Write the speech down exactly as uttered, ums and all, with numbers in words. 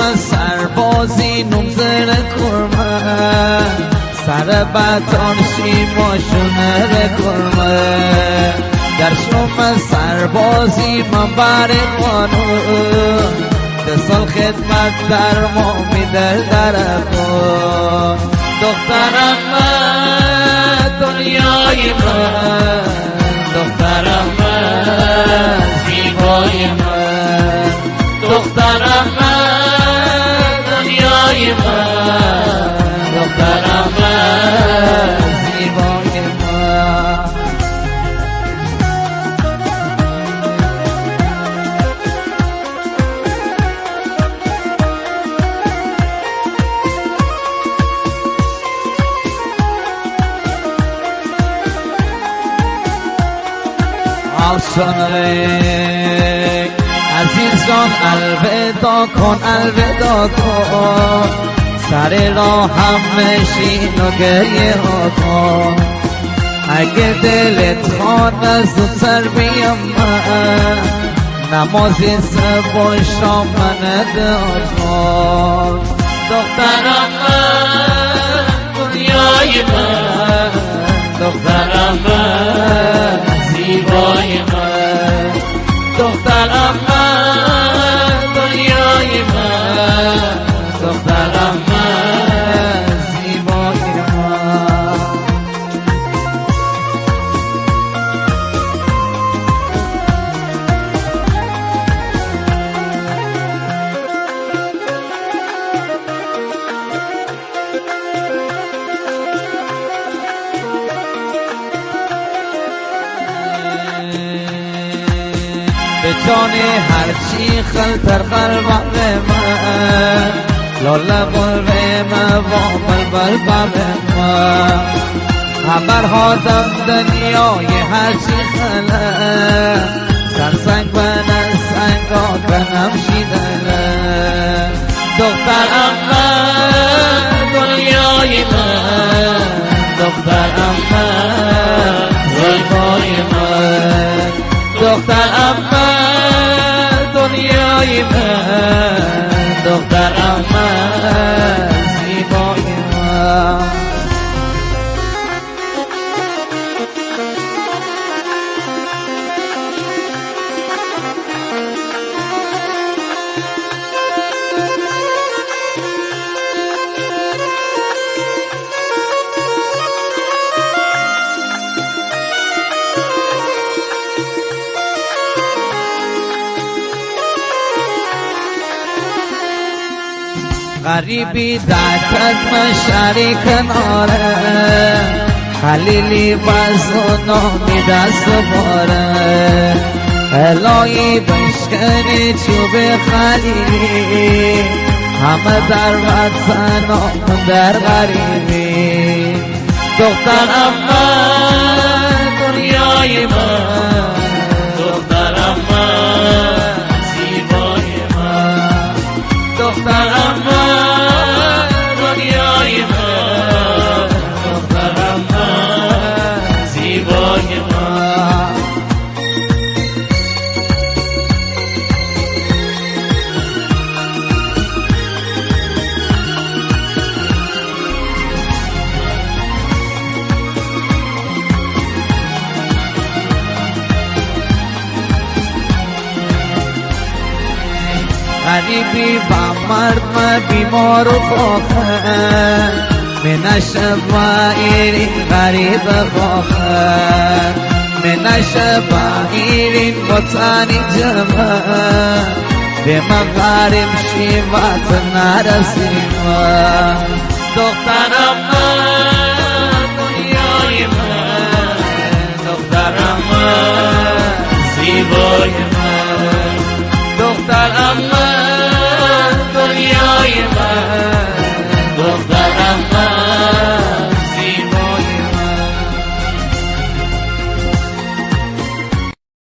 Sarbozin num zene kurma, sare baton shimo shunere kurma. Dar shuma sarbozin mambare kwanu, de sol khidmat dar mo mi del darato. Doktarama, dunyayima, doktarama, zibayima. Doktarama, dunyayima, doktarama, zibayima. Al sonre, azizon, alveda kon, alveda kon. Sare lo hameshi no geriye kon. Age delet khona zut sarbiyama. Namozin se boy shomane de kon. Doktarama, dunyayima, doktarama, zibayima. Doktarama, dunyayima, doktarama, zibayima. Bechoni har chi khal tar qalba bema, lola volvema vo bal bal ba bema. Habar hodam dunya ye har chi khala, sar sang bana sang go kanam shidala. Doktarama, dunyayima, doktarama, zibayima. Doktarama, dunyayima, doktarama, zibayima. Garibi da kat mashari kanore, Khalili bazuno mi da subore. Eloi bashkani chube Khalili, hama dar vatsano dar garibi. Doktarama, dunyayima, doktarama, zibayima. Doktarama, dunyayima, doktarama, zibayima. Garibi ba mard ma bimor khokhar, menasha ba irin garib khokhar, menasha ba irin botsani jama, bema garib shiva tsanara sima. Doktarama, dunyayima, doktarama, zibayima. Doktarama,